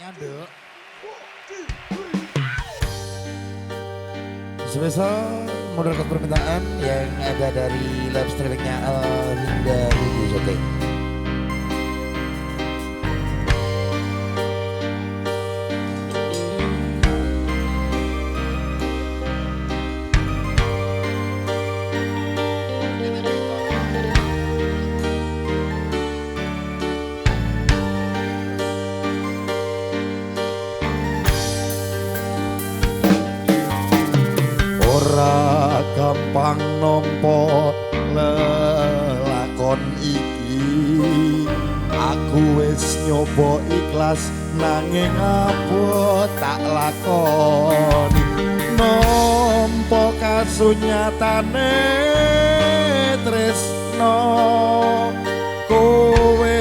Nyanduk. Spesial menurut permintaan yang ada dari live streamingnya Alrinda Ribu. Ora gampang nampa lelakon iki, aku wis nyoba ikhlas nanging abot tak lakoni. Nampa kasunyatane tresno kowe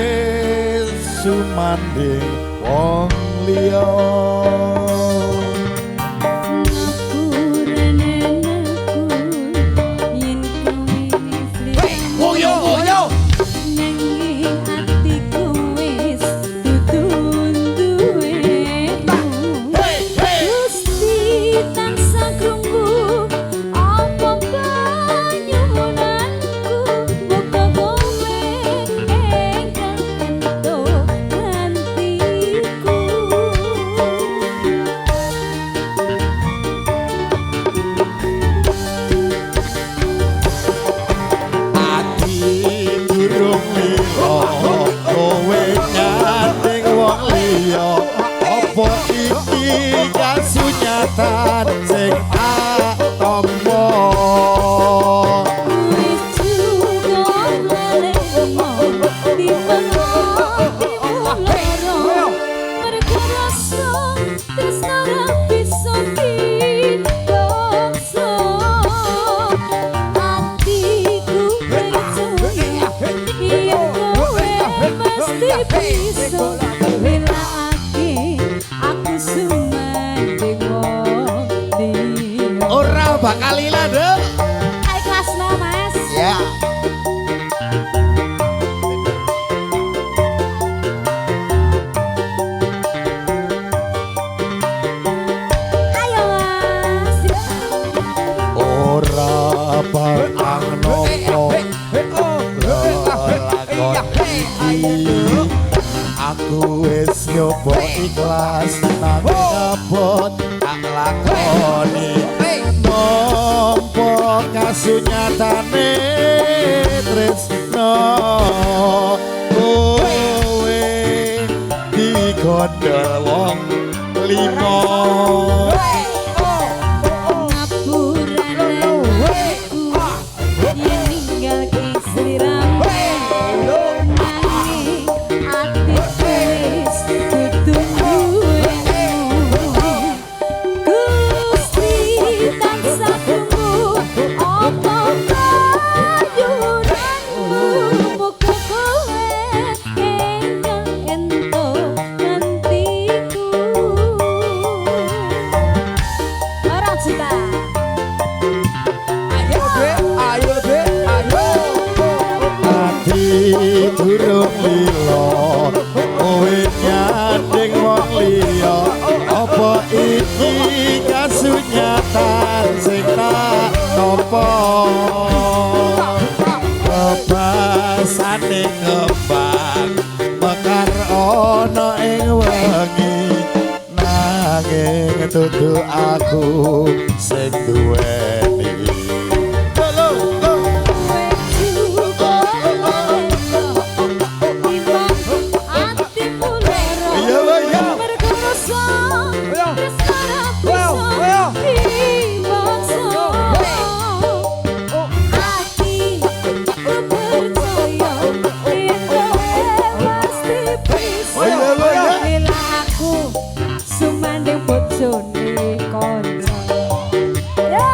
sumandhing wong liya. Kasunyatan sing tak tampa wis cukup lalekno timbang atimu lara mergo rasa tresno ra bisa dipaksa. Atiku percaya yen kowe mesti bisa ngelakake aku sumandhing wong liya. Ora bakal ilang, Nduk. Ikhlasno, Mas. Ya. Ayo, Mas. Ora bakal nampa lelakon iki, aku wis nyoba ikhlas nanging abot tak lakoni. Nampa kasunyatane tresno kowe digondol wong lima. Ngapurane aku yen ninggalke sliramu, nanging atiku wis dudu duwemu. Gusti tansah krungu apa kayuranmu, muga kowe enggal entuk gantiku. Ora juta. Ayo Dek, ayo Dek, ayo. Ati durung lila kowe nyanding wong liya, apa iki kasunyatan sing tak tampa? Bebasane kembang mekar ana ing wengi, nanging dudu aku sing duweni. Sumandhing bojone kanca. Ya.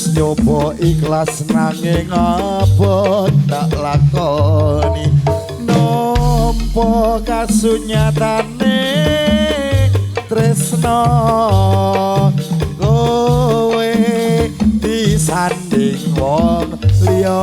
Wis nyoba ikhlas nanging abot tak lakoni, nampa kasunyatane tresno kowe disanding wong liya.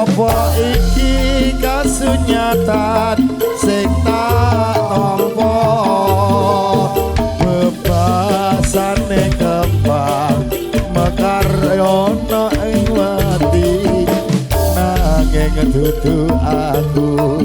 Apa iki kasunyatan sing tak tampa, bebasane kembang mekar ana ing wati, nanging dudu aku